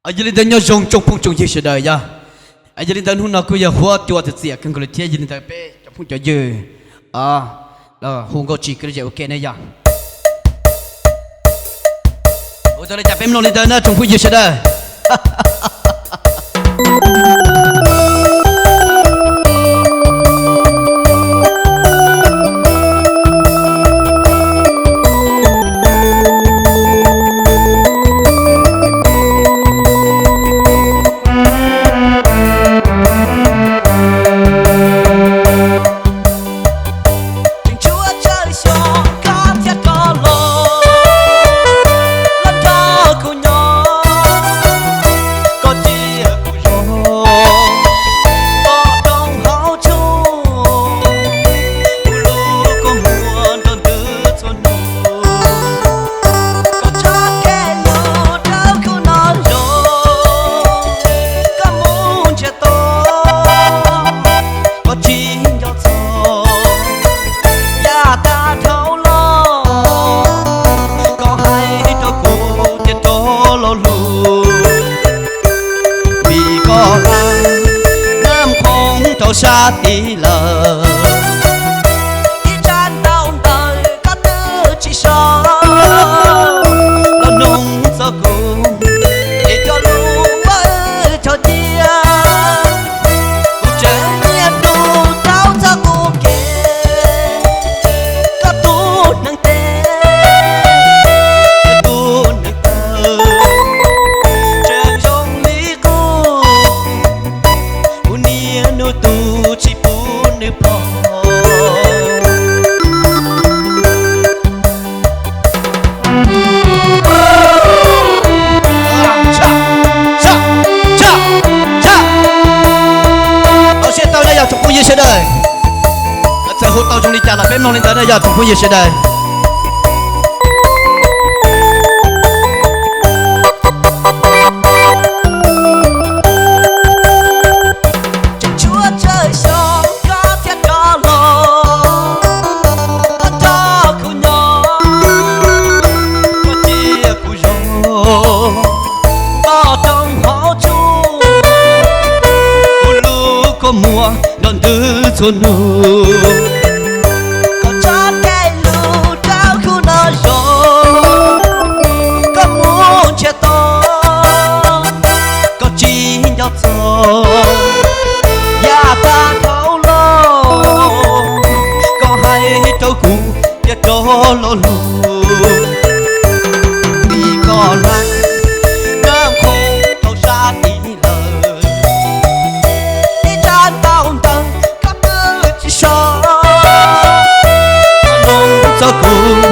Yog li ntawd nyob zoo tsoom phooj tsoom ywg sawv daws yog, yog li ntawd hnub no kuj yog huab cua txias txias kawg nkaus li thiab, yog li ntawd peb cov phooj cov ywg los hu Nkauj Tsis Kwv Lub Zem ua ke ne yog. Ua li cas peb mloog li ntawd na tsoom phooj ywg sawv daws. Tseem tshuav tsawg xyoo koj thiab koj los, los nrog kuv nyob, koj cia kuv zov, koj rau hauv tshoob, kuv lub kua muag nrog ntws txhua hnub, koj tso kev lus rau kuv no los, koj mus ntsiag to, koj tsis nco txog, yav tag dhau los, koj hais rau kuv tias rov los hlub, vim koj hlub, nab qhoov rau sab tid lawm. Ib tsab ntau ntawv koj twb tsis so, los nug txog kuv, es cov lus ua wb cog cia, kuv tseem niaj hnub rau txog kuv kev, koj tus neeg tes, tus neeg taw, tseem zoo li qub, kuv niaj hnub tu tsis pub nws pom. Tau siab tau na yog tsoom phooj ywg sawv daws. Txawm hu tau zoo li cas los peb mloog li ntawd na yog tsoom phooj ywg sawv daws. Tseem tshuav tsawg xyoo koj thiab koj los, koj nrog kuv nyob, koj cia kuv zov, koj rau hauv tshoob, kuv lub kua muag nrog ntws txhua hnub, koj tso kev lus rau kuv no zov, koj mus ntsiag to, koj tsis nco txog, yav tag dhau los, koj hais rau kuv tias rov los hlub, vim koj hlub, nab qhoov rau sab tid lawm. Ib tsab ntau ntawv koj twb tsis so, nug txog kuv,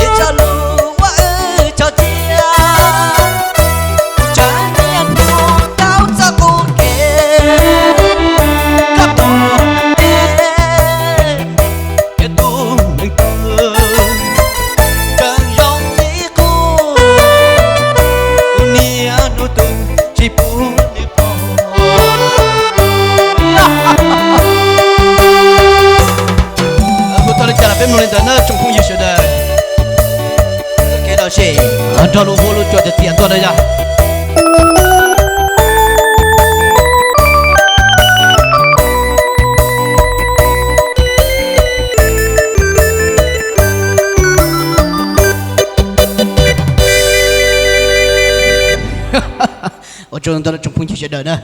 es cov lus ua wb cog cia, kuv tseem niaj hnub rau txog kuv kev, koj tus neeg tes, es tus neeg taw, tseem zoo li qub, kuv niaj hnub tu tsis pub nws pom. Hu tau li cas los peb mloog li ntawd na tsoom phooj ywg sawv daws. Kev lom zem nrog lub huab lub cua tias tias tuaj na yog. Ua tsaug ntau tsoom phooj ywg sawv daws na.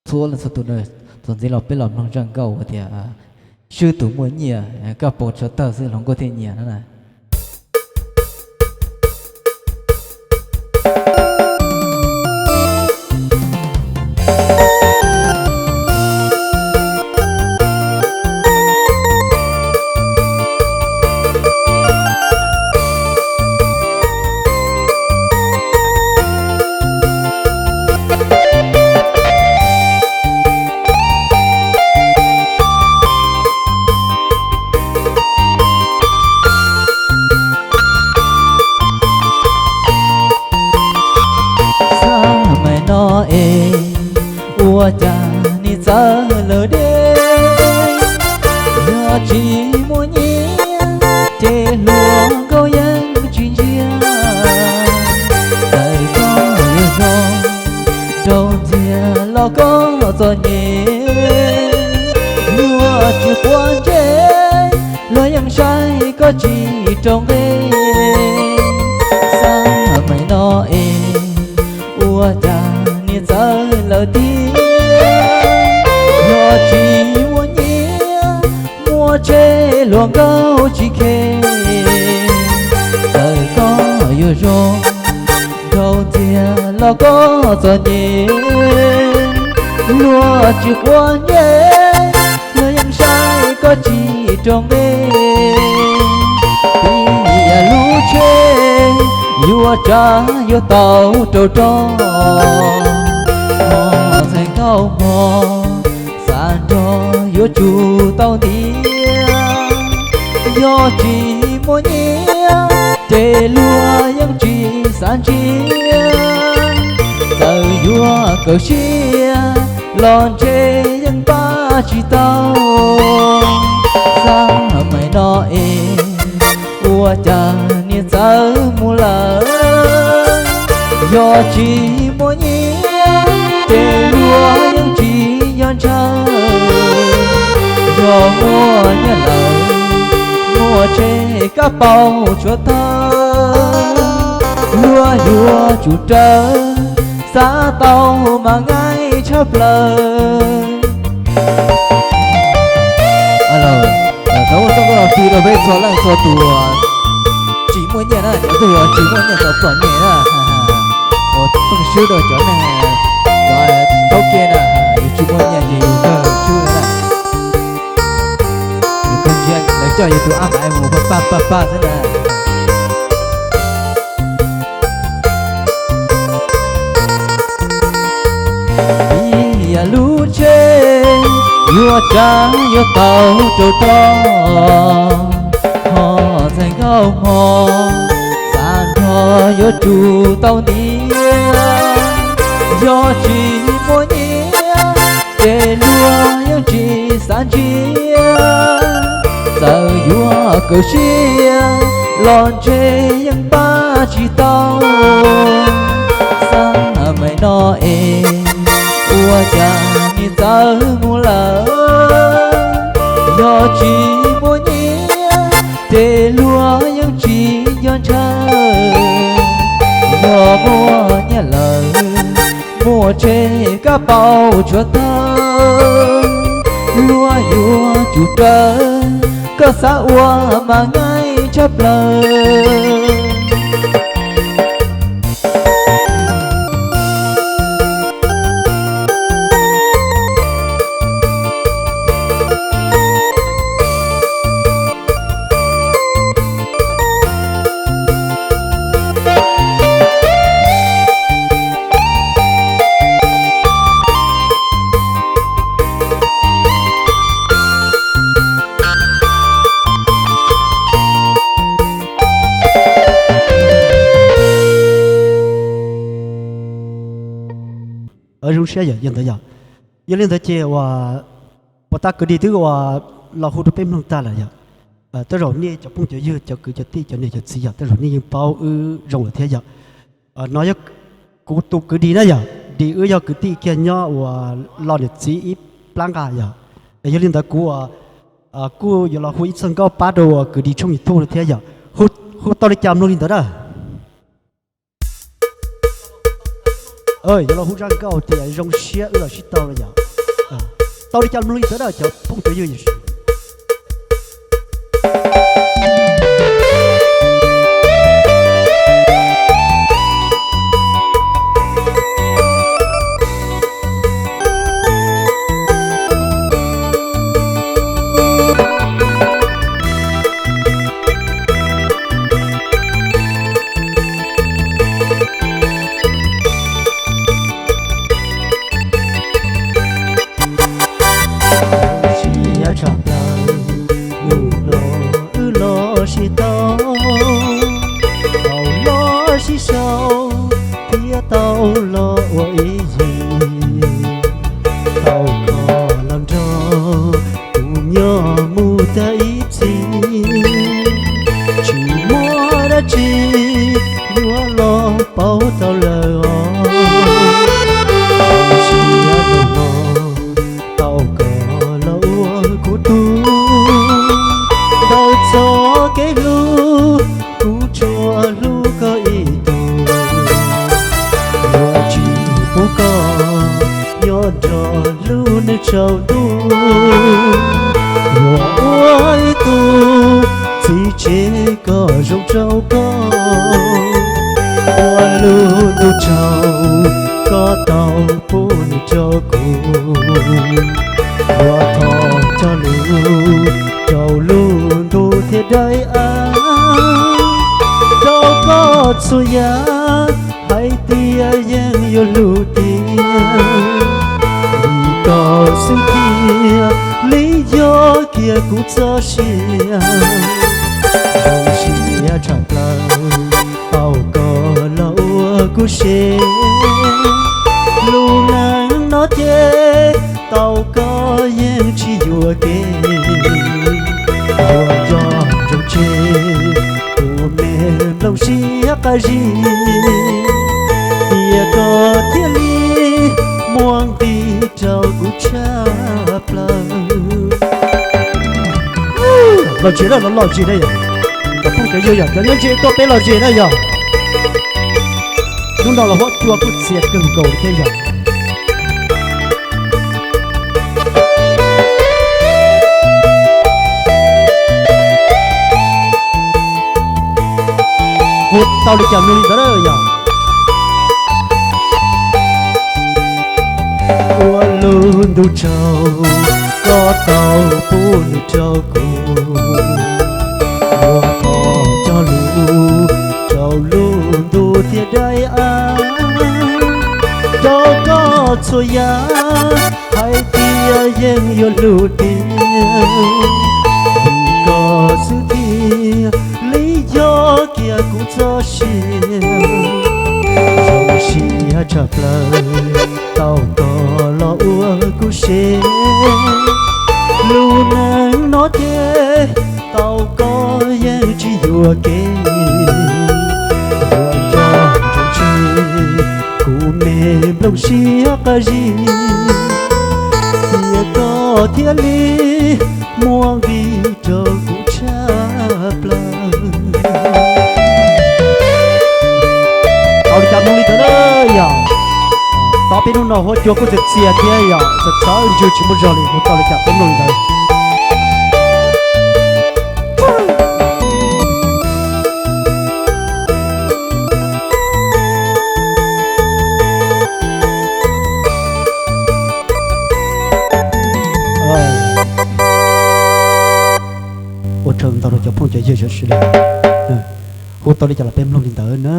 Txhua leej txhua tus, txuas ntxiv los peb los mloog zaj nkauj tias swb tus muaj nyiaj, koj pauv tshuav tawg xwb hluas nkauj thiaj nyiam no na. Xab maim no es ua cas nim txawv lawm deb, yog tsis muaj nyiaj ces hluas nkauj yeej tsis ntsia, txawm koj txom nyem, luag tsis quav ntsej, luag yeej saib koj tsis rau nqe. Xab maim no es ua cas niam txawv lawm tiag, yog tsis muaj nyiaj, muaj tsheb luag nkauj tsis khe. Txawm koj yuav zoo nraug ntxiag los koj txom nyem, luag tsis quav ntsej, luag yeej saib koj tsis rau nqe. Tib yam lub tsheb yuav tsav yuav tau rau rog, hmo ntxhais nkauj hmo xav nrog yuav tsum tau ntiav. Yog tsis muaj nyiaj ces luag yeej tsis xav ntsia, txawm yuav kawm siab los ntshe yeej pab tsis tau. Xab maim no es ua cas niam txawv mus lawm, yog tsis muaj nyiaj ces luag yeej tsis nco ntshaw. Yog muaj nyiaj lawm, muaj tsheb kab paug tshuav tawg, luag yuav tsum raws, xav tau mas nqaij tshaj plaws. Thov ua txoj koj los fij rau peb txhua leej txhua tus tsis muaj nyiaj na, cov tug tsis muaj nyiaj txom txom nyem na, ua pheej swb rau cov neeg, cov thaub ke na, yus tsis muaj nyiaj ces yus kawg swb na. Yus kawg ntsia lawv coj yus tus ab pab mus paj paj paj paj xwb na. Ib yam lub tsheb yuav tsav yuav tau rau rog, hmo ntxhais nkauj hmo xav nrog yuav tsum tau ntiav. Yog tsis muaj nyiaj ces luag yeej tsis xav ntsia, txawm yuav kawm siab los ntshe yeej pab tsis tau. Xab maim no es ua cas niam txawv mus lawm, yog tsis muaj nyiaj ces luag yeej tsis nco ntshaw. Yog muaj nyiaj lawm, muaj tsheb kab paug tshuav tawg, luag yuav tsum raws, koj xav ua mas nqaij tshaj plaws. Zoo siab yog ntawd yog, yog li ntawd ces uas puas tas kwv dig twb uas los hu rau peb mloog tag lawm yog. Tej zaum nej cov phooj cov ywg cov kwv cov tij cov niam cov txiv yog tej zaum nej yeej paub wb zoo lawm thiab yog. No yog kuv tus kwv dig na yog, dig wb yog kwv tij kiag nyob uas los niam txiv ib plab nqa yog. Yog li ntawd kuv kuj yuav los hu ib txoj nkauj pab rau uas kwv dig tshooj YouTube no thiab yog. Hu tau li cas mloog li ntawd na. Yuav los hu zaj nkauj tias zoo siab wb los sib tau no yog. Tau li cas mloog li ntawd na cov phooj cov ywg. Siab tshaj plaws hnub no wb los sib tau, tau los sib sau thiab tau los ua ib yig, tau koj los nrog kuv nyob mus tag ib txhis, tsis muaj dab tsi yuav los pauv tau lawm os. Zoo siab hnub no rau ntuj, yuav ua ib tug txiv tsev kom zoo rau koj. Ua lub ntuj tsaug koj tau pub nws rau kuv, yuav thov cog lus rau lub ntuj thiab daim av, rau koj txhua yam hais tias yeej yuav hlub tiag. Vim koj xwb thiaj li yog kiag kuv txoj sia. Zoo siab tshaj plaws tau koj los ua kuv sev. Lub neej no ces tau koj yeej tsis yuam kev. Yuav yog ntsoo tseg kuv me nplooj siab qab zib, tiam koj thiaj li muaj nqis rau kuv tshaj plaws. Los zem na, los zem na yog, cov phooj cov ywg yog, cov nyob ze tuaj peb los zem na yog. Hnub no los huab cua kuj txias kawg nkaus thiab yog. Hu tau li cas mloog li ntawd yog. Ua lub ntuj tsaug koj tau pub nws rau kuv, yuav thov cog lus rau lub ntuj thiab daim av, rau koj txhua yam hais tias yeej yuav hlub tiag. Vim koj xwb thiaj li yog kiag kuv txoj sia. Zoo siab tshaj plaws tau koj los ua kuv sev. Lub neej no ces tau koj yeej tsis yuam kev. Yuav yog ntsoo tseg kuv me nplooj siab qab zib, tiam koj thiaj li muaj nqis rau kuv tshaj plaws. Tau li cas mloog li ntawd na yog. Tau peb hnub no huab cua kuj txias txias thiab yog, txawm txawv ntsws tsis muaj zog li, hu tau li cas peb mloog li ntawd. Ua tsaug ntau rau cov phooj cov ywg sawv daws. Hu tau li cas los peb mloog li ntawd na.